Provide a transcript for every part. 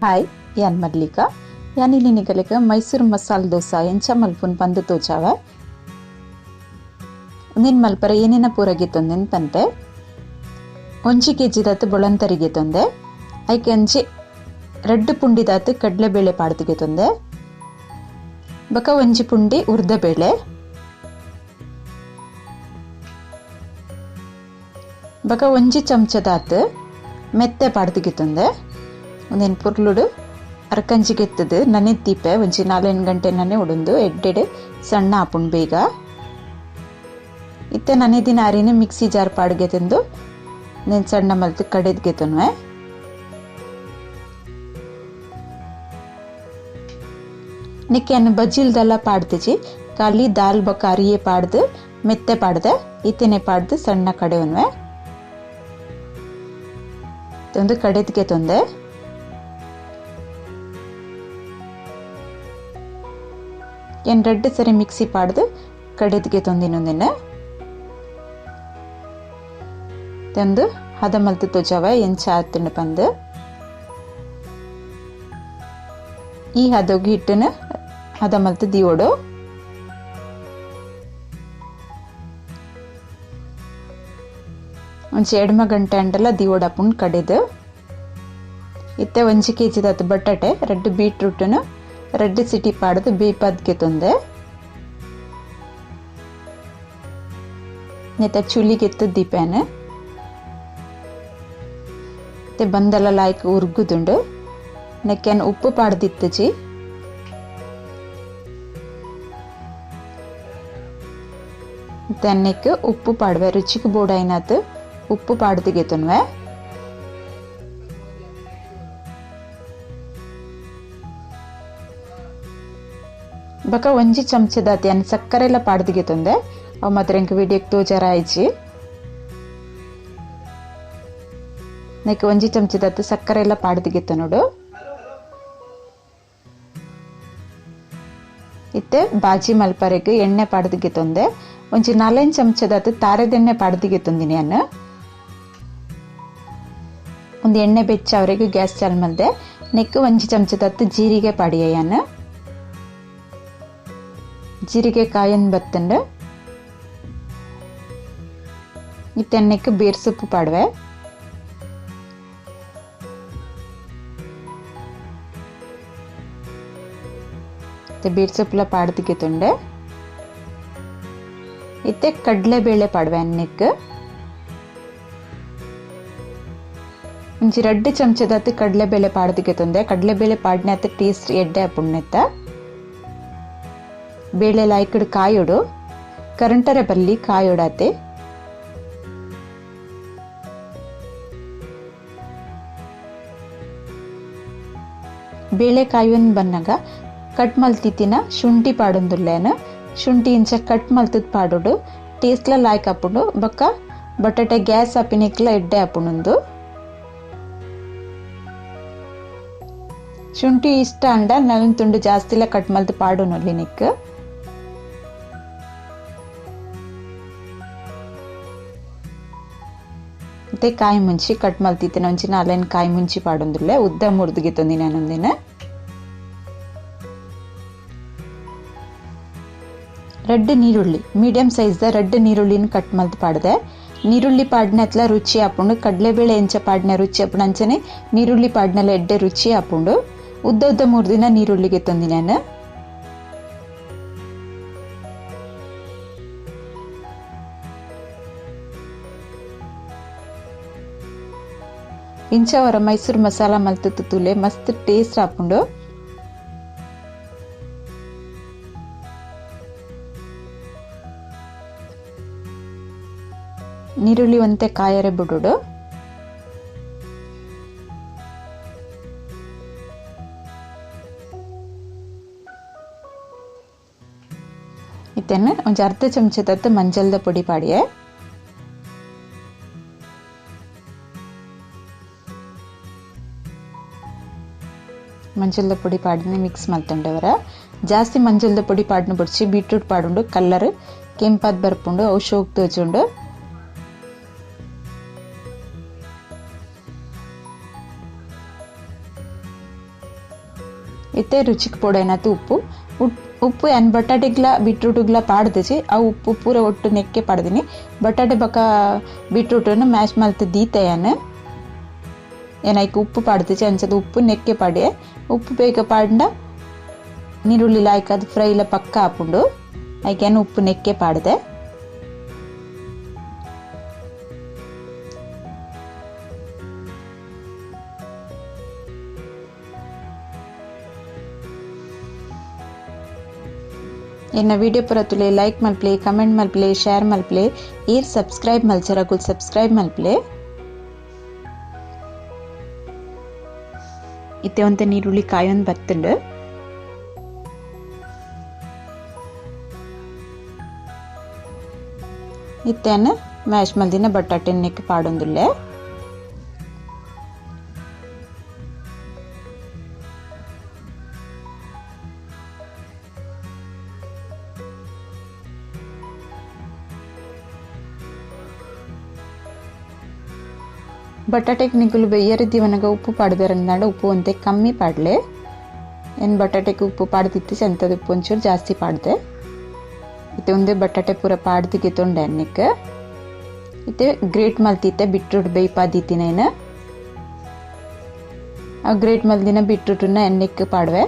Hi, ಯಾನ್ ಮಲ್ಲಿಕಾ. ಯಾನ್ ಇಲ್ಲಿ ನಿಗಲೆಗ್ ಮೈಸೂರು ಮಸಾಲೆ ದೋಸೆ ಎಂಚ ಮಲ್ಪುನ್ ಪಂದ್ ತೋಜಾವೆ. ಉಂದೆನ್ ಮಲ್ಪರೆ ಏನೇನ ಪೂರ ಗೆತ್ತೊಂದೆನ್ ಪನ್ಪೆ. 1 ಕೆಜಿ ದಾತ್ ಬೊಳಂತರಿ ಗೆತ್ತೊಂದೆ. ಐಕೆ ಒಂಜಿ ರಡ್ಡ್ ಪುಂಡಿ ದಾತ್ ಕಡಲೆಬೇಳೆ ಪಾಡ್ದ್ ಗೆತ್ತೊಂದೆ. ಬೊಕ ಒಂಜಿ ಪುಂಡಿ ಉರ್ದ ಬೇಳೆ. ಬೊಕ ಒಂಜಿ ಚಮಚ ದಾತ್ ಮೆತ್ತೆ ಪಾಡ್ದ್ ಗೆತ್ತೊಂದೆ. ಉಂದೆನ್ ಪುರ್ಲುಡು ಅರ್ಕಂಜಿ ಗೆತ್ತದು ನನೆ ದೀಪೆ ಒಂಜಿ 4-5 ಗಂಟೆ ನನೆ ಉಡುಂದು ಎಡ್ಡೆಡ್ ಸಣ್ಣ ಆಪುಂಡು ಬೇಗ. ಇತ್ತೆ ನನೆ ದಿನ ಅರಿನ ಮಿಕ್ಸಿ ಜಾರ್ ಪಾಡ್ಗೆ ತಿಂದು ನೆನ್ ಸಣ್ಣ ಮಲ್ತ್ ಕಡೆದ್ ಗೆತ್ತೊನ್ವೆ. ನಿಕ್ಕೆನ್ ಬಜ್ಜಿಲ್ದೆಲ್ಲ ಪಾಡ್ದಿಜಿ, ಖಾಲಿ ದಾಲ್ ಬೊಕ್ಕ ಅರಿಯೆ ಪಾಡ್ದು ಮೆತ್ತೆ ಪಾಡ್ದೆ ಇತ್ತೆನೆ ಪಾಡ್ದು ಸಣ್ಣ ಕಡೆವನ್ವೆ. ಒಂದು ಕಡೆದ್ಗೆ ತೊಂದೆ. ಏನ್ ರೆಡ್ ಸರಿ ಮಿಕ್ಸಿ ಪಾಡ್ದು ಕಡೆದ್ಗೆ ತೊಂದಿನೊಂದಿನ ತಂದು ಹದ ಮಲ್ತು ತೋಜಾವ ಎಂಚ ಆತುಂಡು ಪಂದು. ಈ ಹದೋಗಿ ಹಿಟ್ಟನ್ನು ಹದ ಮಲ್ತು ದಿಯೋಡು. ಒಂಜಿ ಎಡ್ಮ ಗಂಟೆ ಅಂಡಲ ದಿಯೋಡಪ್ಪುನ್ ಕಡೆದು. ಇತ್ತೆ 1 ಕೆಜಿ ದಾತ್ ಬಟಾಟೆ ರೆಡ್ ಬೀಟ್ರೂಟನ್ನು ರೆಡ್ ಸಿಟಿ ಪಾಡ್ದು ಬೇಪಾದ್ಗೆ ತೊಂದೆ. ನೆತ್ತ ಚುಲಿಗೆತ್ತು ದೀಪೇನ. ಇತ್ತೆ ಬಂದಲ ಲಾಯ್ಕ್ ಉರ್ಗುದುಂಡು. ನೆಕ್ಕೆನ್ ಉಪ್ಪು ಪಾಡ್ದಿತ್ತಜಿ. ನೆಕ್ ಉಪ್ಪು ಪಾಡುವೆ, ರುಚಿಗೆ ಬೋಡಾಯಿನಾತ್ ಉಪ್ಪು ಪಾಡ್ದಿಗೆ ತೊನ್ವೆ. ಬೊಕ ಒಂಜಿ ಚಮಚದಾತಿ ಅನ್ ಸಕ್ಕರೆ ಎಲ್ಲ ಪಾಡ್ದಿಗೆ ತೊಂದೆ. ಅವು ಮಾತ್ರ ಎಂಕ್ ವಿಡಿಯೋಕ್ ತೋಜಾರ ಆಯ್ಚಿ. ನೆಕ್ ಒಂಜಿ ಚಮಚದಾತಿ ಸಕ್ಕರೆ ಎಲ್ಲ ಪಾಡ್ದಿಗೆ ತೊನೋಡು. ಇತ್ತೆ ಬಾಜಿ ಮಲ್ಪರೆಗ್ ಎಣ್ಣೆ ಪಾಡ್ದಿಗೆ ತೊಂದೆ. ಒಂಜಿ 4-5 ಚಮಚದಾತಿ ತಾರೆದೆಣ್ಣೆ ಪಾಡ್ದಿಗೆ ತೊಂದಿನಿ ಅನ್ನ. ಒಂದು ಎಣ್ಣೆ ಬೆಚ್ಚ ಅವರೆಗೆ ಗ್ಯಾಸ್ ಚಾಲ್ ಮಲ್ದೆ. ನೆಕ್ ಒಂಜಿ ಚಮಚದಾತಿ ಜೀರಿಗೆ ಪಾಡಿಯನ್ನ. ಜೀರಿಗೆ ಕಾಯನ್ ಬತ್ತಂಡು. ಇತ್ತೆ ನೆಕ್ ಬೇರ್ ಸೊಪ್ಪು ಪಾಡುವೆ. ಬೇರ್ ಸೊಪ್ಪುಲ ಪಾಡ್ದಿಗೆ ತೊಂಡೆ. ಇತ್ತೆ ಕಡಲೆಬೇಳೆ ಪಾಡುವೆ ಅನ್ನಕ್ಕೆ. ಒಂಜಿ 2 ಚಮಚದಾತ್ ಕಡಲೆಬೇಳೆ ಪಾಡ್ದಿಗೆ ತೊಂದೆ. ಕಡಲೆಬೇಳೆ ಪಾಡ್ನೆ ಟೇಸ್ಟ್ ಎಡ್ಡೆ ಆಪುಂಡು. ಬೇಳೆ ಲಾಯ್ಕಡ್ ಕಾಯೋಡು ಕರಂಟರೆ ಬಲ್ಲಿ ಕಾಯೋಡಾತೆ. ಬೇಳೆ ಕಾಯುವನ್ ಬನ್ನಾಗ ಕಟ್ ಮಲ್ತಿತ್ತಿನ ಶುಂಠಿ ಪಾಡೊಂದುಲ್ಲೇನ. ಶುಂಠಿ ಇಂಚ ಕಟ್ ಮಲ್ತದ್ ಪಾಡೋಡು ಟೇಸ್ಟ್ಲ ಲಾಯ್ಕ್ ಆಪುಂಡು. ಬೊಕ್ಕ ಬಟಾಟೆ ಗ್ಯಾಸ್ ಆಪಿನೆಕ್ಲ ಎಡ್ಡೆ ಆಪುಂಡು. ಶುಂಠಿ ಇಷ್ಟ ಅಂಡ ನಲನ್ ತುಂಡು ಜಾಸ್ತಿಲ ಕಟ್ ಮಲ್ತು ಪಾಡೋನೊಲ್ಲಿ ನೆಕ್. ಮತ್ತೆ ಕಾಯಿ ಮುಂಚಿ ಕಟ್ ಮಲ್ತಿತ್ತಿನ ಒಂಜಿ 4-5 ಕಾಯಿ ಮುಂಚಿ ಪಾಡೊಂದುಲ್ಲೆ. ಉದ್ದ ಮುರ್ದುಗೆ ತೊಂದಿನ ನಾನೊಂದಿನ. ರೆಡ್ ನೀರುಳ್ಳಿ ಮೀಡಿಯಂ ಸೈಜ್ the red ನೀರುಳ್ಳಿನ ಕಟ್ ಮಲ್ತು ಪಾಡ್ದೆ. ನೀರುಳ್ಳಿ ಪಾಡ್ನೆ ಅತ್ಲ ರುಚಿ ಆಪುಂಡು. ಕಡಲೆಬೇಳೆ ಎಂಚ ಪಾಡ್ನೆ ರುಚಿ ಆಪುಂಡು ಅಂಚನೆ ನೀರುಳ್ಳಿ ಪಾಡ್ನೆಲ ಎಡ್ಡೆ ರುಚಿ ಆಪುಂಡು. ಉದ್ದ ಉದ್ದ 3 ದಿನ ನೀರುಳ್ಳಿಗೆ ತಂದಿ ನಾನು. ಇಂಚವರ ಮೈಸೂರು ಮಸಾಲ ಮಲ್ತು ತುಲೆ ಮಸ್ತ್ ಟೇಸ್ಟ್ ಆಪುಂಡು. ನೀರುಳ್ಳಿ ಒಂತೆ ಕಾಯರೆ ಬಿಡುಡು. ಇತ್ತೆನ್ ಒಂಜಿ ಅರ್ಧ ಚಮಚದತ್ತು ಮಂಜಲ್ದ ಪೊಡಿ ಪಾಡಿಯೆ. ಮಂಜಲ್ದ ಪೊಡಿ ಪಾಡಿನ ಮಿಕ್ಸ್ ಮಲ್ತೊಂಡವರ. ಜಾಸ್ತಿ ಮಂಜಲ್ದ ಪೊಡಿ ಪಾಡಿನ ಬೊಡ್ಚಿ ಬೀಟ್ರೂಟ್ ಪಾಡುಂಡು ಕಲ್ಲರ್ ಕೆಂಪಾದ್ ಬರ್ಪುಂಡು ಅವು ಶೋಕ್ ತೋಜುಂಡು. ಇತ್ತೆ ರುಚಿಗೆ ಪೊಡೈನತು ಉಪ್ಪು ಉಪ್ಪು ಅನ್ ಬಟಾಟೆಗ್ಲ ಬೀಟ್ರೂಟ್ಗ್ಲ ಪಾಡ್ದಜಿ ಆ ಉಪ್ಪು ಪೂರ ಒಟ್ಟು ನೆಕ್ಕೆ ಪಾಡ್ದಿನಿ ಬಟಾಟೆ ಬಕ ಬೀಟ್ರೂಟನ್ನು ಮ್ಯಾಶ್ ಮಲ್ತ್ ದೀತೆಯನ್ ಏನಾಯ್ಕು ಉಪ್ಪು ಪಾಡ್ದಜಿ ಅಂಚದ ಉಪ್ಪು ನೆಕ್ಕೆ ಪಾಡೆ ಉಪ್ಪು ಬೇಗ ಪಾಡ್ಂಡ ನೀರುಳ್ಳಿ ಲಾಯ್ಕ್ ಅದು ಫ್ರೈಲ ಪಕ್ಕ ಆಪುಂಡು ಐಕೆನ್ ಉಪ್ಪು ನೆಕ್ಕೆ ಪಾಡ್ದೆ ಎನ್ನ ವಿಡಿಯೋ ಪುರ ಲೈಕ್ ಮಲ್ಪ್ಲೆ ಕಮೆಂಟ್ ಮಲ್ಪ್ಲೆ ಶೇರ್ ಮಲ್ಪ್ಲೆ ಏರ್ ಸಬ್ಸ್ಕ್ರೈಬ್ ಮಲ್ಚರಗುಲ್ ಸಬ್ಸ್ಕ್ರೈಬ್ ಮಲ್ಪ್ಲೆ ಇತ್ತೆ ಒಂತೆ ನೀರುಳ್ಳಿ ಕಾಯೊಂದು ಬತ್ತುಂಡು ಇತ್ತೆನ ಮ್ಯಾಶ್ ಮಲ್ದಿನ ಬಟಾಟೆ ನೆಕ್ ಪಾಡೊಂದುಲ್ಲೆ ಬಟಾಟೆಗೆ ನಿಗುಲು ಬೆಯ್ಯರ ದಿವನಗ ಉಪ್ಪು ಪಾಡ್ಬೇರಂದಾಂಡ ಉಪ್ಪು ಒಂತೆ ಕಮ್ಮಿ ಪಾಡ್ಲೆ ಏನು ಬಟಾಟೆಗೆ ಉಪ್ಪು ಪಾಡ್ದಿತ್ತು ಚಂತದ ಉಪ್ಪು ಒಂಚೂರು ಜಾಸ್ತಿ ಪಾಡ್ದೆ ಇತ್ತೆ ಒಂದೇ ಬಟಾಟೆ ಪೂರ ಪಾಡ್ದಿಗೆ ತೊಂಡೆ ಅನ್ನಕ್ಕೆ ಇತ್ತೆ ಗ್ರೇಟ್ ಮಲ್ತಿತ್ತೆ ಬೀಟ್ರೂಟ್ ಬೇಯ್ಪಾದಿತ್ತಿನೇನು ಆ ಗ್ರೇಟ್ ಮಲ್ದಿನ ಬೀಟ್ರೂಟನ್ನ ಎಣ್ಣೆಕ್ಕೆ ಪಾಡುವೆ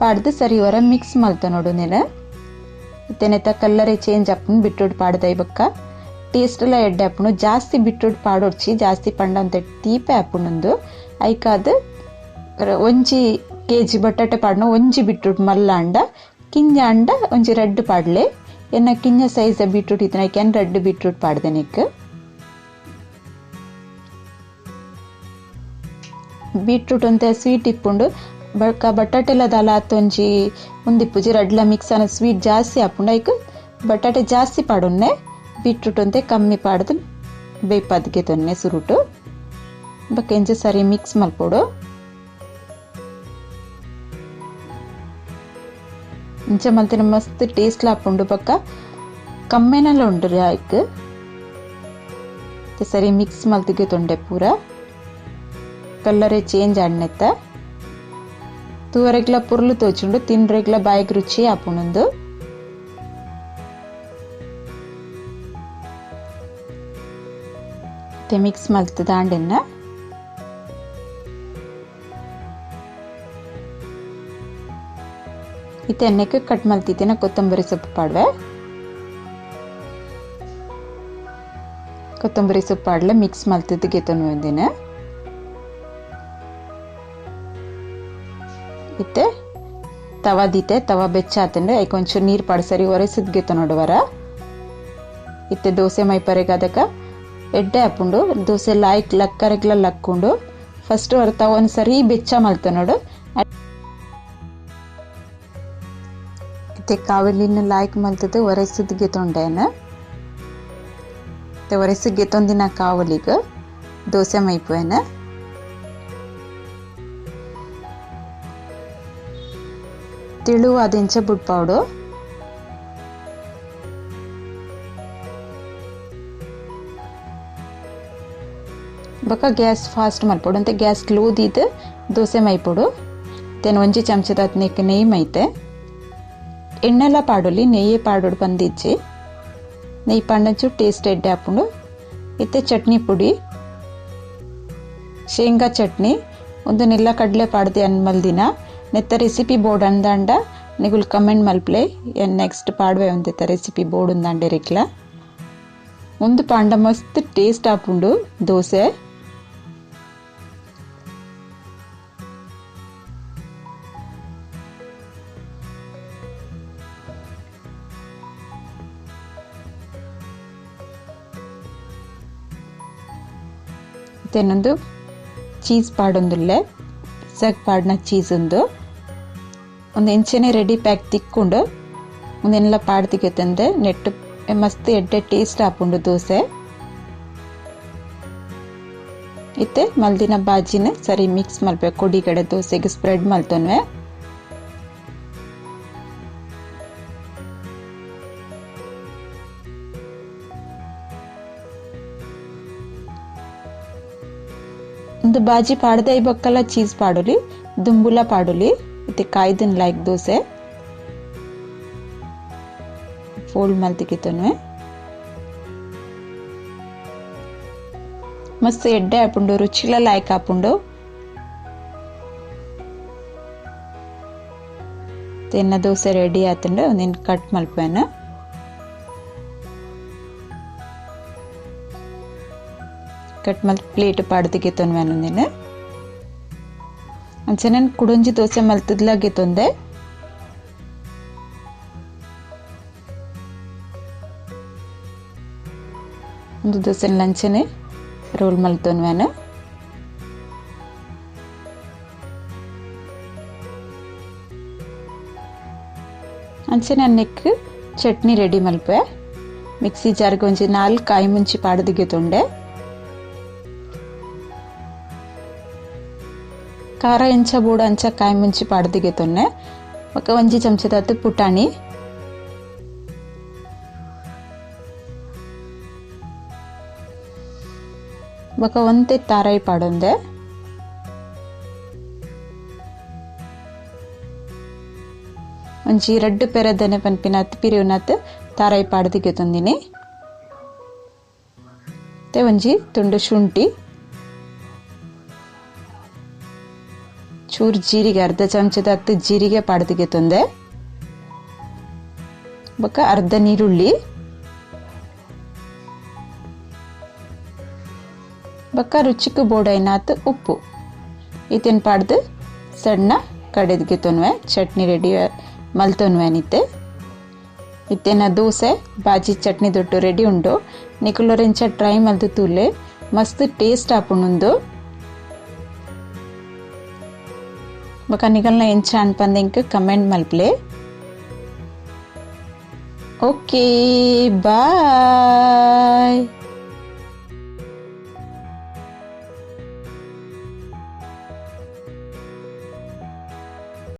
ಪಾಡ್ದು ಸರಿ ವರ ಮಿಕ್ಸ್ ಮಲ್ತ ನೋಡು ನೀನು ಇತ್ತೆನೆತ್ತ ಕಲ್ಲರೇ ಚೇಂಜ್ ಆಪುಂಡು ಬೀಟ್ರೂಟ್ ಪಾಡ್ದ ಬೊಕ್ಕ ಟೇಸ್ಟ್ ಎಲ್ಲ ಎಡ್ಡೆ ಆಪುಂಡು ಜಾಸ್ತಿ ಬೀಟ್ರೂಟ್ ಪಾಡೊಡ್ಚಿ ಜಾಸ್ತಿ ಪಂಡ ಅಂತ ತೀಪೆ ಆಪುಂಡು ಐಕಾದ್ ಒಂಜಿ ಕೆಜಿ ಬಟಾಟೆ ಪಾಡ್ನ ಒಂಜಿ ಬೀಟ್ರೂಟ್ ಮಲ್ಲ ಅಂಡ ಕಿಂಜ ಅಂಡ ಒಂಜಿ ರಡ್ಡ್ ಪಾಡ್ಲೆ ಎನ್ನ ಕಿಂಜ ಸೈಜ್ ಬೀಟ್ರೂಟ್ ಇತ್ತಿನ ಐಕೆನ್ ರಡ್ಡ್ ಬೀಟ್ರೂಟ್ ಪಾಡ್ದೆ ನೆಕ್ ಬೀಟ್ರೂಟ್ ಒಂತೆ ಸ್ವೀಟ್ ಇಪ್ಪುಂಡು ಬೊಕ್ಕ ಬಟಾಟೆಲ ದಾಲ ಒಂಜಿ ಒಂದಿಪ್ಪುಜಿ ರಡ್ಲ ಮಿಕ್ಸ್ ಆನ ಸ್ವೀಟ್ ಜಾಸ್ತಿ ಆಪುಂಡು ಐಕ್ ಬಟಾಟೆ ಜಾಸ್ತಿ ಪಾಡೊನ್ನೆ ಬೀಟ್ರೂಟ್ ಒಂತೆ ಕಮ್ಮಿ ಪಾಡ್ದು ಬೇಯ್ಪಾದ್ಗೆ ತೊನ್ನೆ ಸುರುಟು ಬೊಕ್ಕ ಎಂಚ ಸರಿ ಮಿಕ್ಸ್ ಮಲ್ಪೊಡು ಇಂಚ ಮಲ್ತಿನ ಮಸ್ತ್ ಟೇಸ್ಟ್ ಆಪುಂಡು ಬೊಕ್ಕ ಕಮ್ಮೆನಲ ಉಂಡು ಐಕ್ ಸರಿ ಮಿಕ್ಸ್ ಮಲ್ತಿಗೆ ತೊಂಡೆ ಪೂರ ಕಲ್ಲರೇ ಚೇಂಜ್ ಆಡ್ನೆತ್ತ ತೂವರೆಗ್ಲ ಪುರ್ಲು ತೋಚುಂಡು ತಿನ್ರೆಗ್ಲ ಬಾಯಿಗೆ ರುಚಿ ಆಪುಂಡು ಮಿಕ್ಸ್ ಮಲ್ತ್ ದಾಂಡೆನ್ನ ಇತ್ತೆ ಎಣ್ಣೆಗೆ ಕಟ್ ಮಲ್ತಿತ್ತಿನ ಕೊತ್ತಂಬರಿ ಸೊಪ್ಪು ಪಾಡ್ವೆ ಕೊತ್ತಂಬರಿ ಸೊಪ್ಪು ಪಾಡ್ಲೆ ಮಿಕ್ಸ್ ಮಲ್ತಿದ್ದು ಗೆತೊನು ಒಂದಿನ ಇತ್ತೆ ತವಾ ದೀತೆ ತವಾ ಬೆಚ್ಚ ಆತಂಡೆ ಐಕ್ ಒಂಚೂರು ನೀರು ಪಾಡ್ ಸರಿ ಒರೆಸಿದ್ ಗೆತ ನೋಡುವರ ಇತ್ತೆ ದೋಸೆ ಮೈಪರೆಗೆ ಅದಕ್ಕ ಎಡ್ಡೆ ಆಪುಂಡು ದೋಸೆ ಲಾಯ್ಕ್ ಲಕ್ಕರೆಗ್ಲ ಲಕ್ಕುಂಡು ಫಸ್ಟ್ ಹೊರ ತವ ಸರಿ ಬೆಚ್ಚ ಮಲ್ತ ನೋಡು ಇತ್ತೆ ಕಾವಲಿನ ಲಾಯ್ಕ್ ಮಲ್ತದ್ದು ಒರೆಸಿದ್ ಗೆತೊಂಡೇನ ಇತ್ತೆ ಒರೆಸಿ ಗೆತೊಂದಿನ ಕಾವಲಿಗೆ ದೋಸೆ ಮೈಪುವೇನ ತೆಳುವಾದಿಂಚ ಬುಡ್ಪಾವಡು ಬೊಕ್ಕ ಗ್ಯಾಸ್ ಫಾಸ್ಟ್ ಮಲ್ಪೊಡು ಅಂತೆ ಗ್ಯಾಸ್ ಸ್ಲೋ ದೀದ್ ದೋಸೆ ಮೈಪೊಡು ತೆನ್ ಒಂಜಿ ಚಮಚದ ಹತ್ನೆಕ್ ನೆಯ್ ಮೈತೆ ಎಣ್ಣೆಲ ಪಾಡೊಲಿ ನೆಯ್ಯೇ ಪಾಡೊಡು ಬಂದಿಜ್ಜಿ ನೆಯ್ ಪಾಂಡಂಚು ಟೇಸ್ಟ್ ಎಡ್ಡೆ ಆಪುಂಡು ಇತ್ತೆ ಚಟ್ನಿ ಪುಡಿ ಶೇಂಗಾ ಚಟ್ನಿ ಒಂದು ನೆಲ್ಲ ಕಡಲೆ ಪಾಡ್ದೆ ಅನ್ಮಲ್ದಿನ ನೆತ್ತ ರೆಸಿಪಿ ಬೋರ್ಡ್ ಅಂದಾಂಡ ನಿಗುಲ್ ಕಮೆಂಟ್ ಮಲ್ಪ್ಲೆ ಎನ್ ನೆಕ್ಸ್ಟ್ ಪಾಡ್ವೆ ಒಂದೆತ್ತ ರೆಸಿಪಿ ಬೋರ್ಡ್ ఉందంಡೆ ರೆಕ್ಲ ಒಂದು ಪಾಂಡ ಮಸ್ತ್ ಟೇಸ್ಟ್ ಆಪುಂಡು ದೋಸೆ ಇನ್ನೊಂದು ಚೀಸ್ ಪಾಡೊಂದುಲ್ಲೆ ಪಿಜ್ಜಾಗ್ ಪಾಡ್ನ ಚೀಸ್ ಒಂದು ಒಂದು ಇಂಚೆನೆ ರೆಡಿ ಪ್ಯಾಕ್ ತಿಕ್ಕೊಂಡು ಒಂದೆಲ್ಲ ಪಾಡ್ತಿಗೆ ತಂದೆ ನೆಟ್ಟು ಮಸ್ತ್ ಎಡ್ಡೆ ಟೇಸ್ಟ್ ಆಪುಂಡು ದೋಸೆ ಇತ್ತೆ ಮಲ್ದಿನ ಬಾಜಿನ ಸರಿ ಮಿಕ್ಸ್ ಮಲ್ಪೆ ಕೊಡಿಗಡೆ ದೋಸೆಗೆ ಸ್ಪ್ರೆಡ್ ಮಲ್ತೊನ್ವೆ ಒಂದು ಬಾಜಿ ಪಾಡ್ದ ಬೊಕ್ಕಲ ಚೀಸ್ ಪಾಡೊಲಿ ದುಂಬುಲ ಪಾಡೊಲಿ ಇತ್ತೆ ಕಾಯ್ದನ್ ಲೈಕ್ ದೋಸೆ ಫೋಲ್ಡ್ ಮಲ್ತಿಗೆತೊನ್ವೆ ಮಸ್ತ್ ಎಡ್ಡೆ ಆಪುಂಡು ರುಚಿಲ ಲಾಯ್ಕ್ ಆಪುಂಡು ಎನ್ನ ದೋಸೆ ರೆಡಿ ಆತುಂಡು ಒಂದಿನ ಕಟ್ ಮಲ್ಪೆನ ಕಟ್ ಮಲ್ತ್ ಪ್ಲೇಟ್ ಪಾಡ್ದಿಗೆತೊನ್ವೆ ಒಂದಿನ ಅಂಚನೆ ಕುಡೊಂಜಿ ದೋಸೆ ಮಲ್ತದ್ಲ ಗೆತೊಂದೆ ಒಂದು ದೋಸೆ ಲಂಚನೆ ರೋಲ್ ಮಲ್ತೊನ್ವೆನ ಅಂಚನೆ ಅನ್ನಕ್ಕೆ ಚಟ್ನಿ ರೆಡಿ ಮಲ್ಪೆ ಮಿಕ್ಸಿ ಜಾರ್ಗೆ ಒಂಜಿ 4 ಕಾಯಿ ಮುಂಚಿ ಪಾಡ್ದಿಗೆತೊಂಡೆ ಖಾರ ಎಂಚ ಬೋಡು ಅಂಚ ಕಾಯಿ ಮುಂಚಿ ಪಾಡ್ದಿಗೆತೊನ್ನೆ ಬೊಕ್ಕ ಒಂಜಿ ಚಮಚದಾತ್ ಪುಟಾಣಿ ಬೊಕ್ಕ ಒಂತೆ ತಾರಾಯಿ ಪಾಡೊಂದೆ ಒಂಜಿ ರಡ್ಡು ಪೆರದನೆ ಪನ್ಪಿನಾತ್ ಪಿರಿಯುನಾತ್ ತಾರಾಯಿ ಪಾಡ್ದಿಗೆತೊಂದಿನಿ ಮತ್ತೆ ಒಂಜಿ ತುಂಡು ಶುಂಠಿ ಚೂರು ಜೀರಿಗೆ ಅರ್ಧ ಚಮಚದಾತ್ ಜೀರಿಗೆ ಪಾಡ್ದಿಗೆತೊಂದೆ ಬೊಕ್ಕ ಅರ್ಧ ನೀರುಳ್ಳಿ ಬೊಕ್ಕ ರುಚಿಕ್ ಬೋಡೈನಾತ್ ಉಪ್ಪು ಇತೇನ್ ಪಾಡ್ದು ಸಣ್ಣ ಕಡೆದ್ಗೆತೊನ್ವೆ ಚಟ್ನಿ ರೆಡಿ ಮಲ್ತೊನ್ವೆ ನಿತ್ತೆ ಇತ್ತೇನ ದೋಸೆ ಬಾಜಿ ಚಟ್ನಿ ದೊಟ್ಟು ರೆಡಿ ಉಂಡು ನಿಕುಲೊರೆಂಚ ಟ್ರೈ ಮಲ್ತು ತೂಲೆ ಮಸ್ತ್ ಟೇಸ್ಟ್ ಆಪುಂಡು ಬೊಕ್ಕ ನಿಕಲ್ನ ಎಂಚ ಅನ್ಪಂದೆಂಕ್ ಕಮೆಂಟ್ ಮಲ್ಪ್ಲೆ. Okay bye.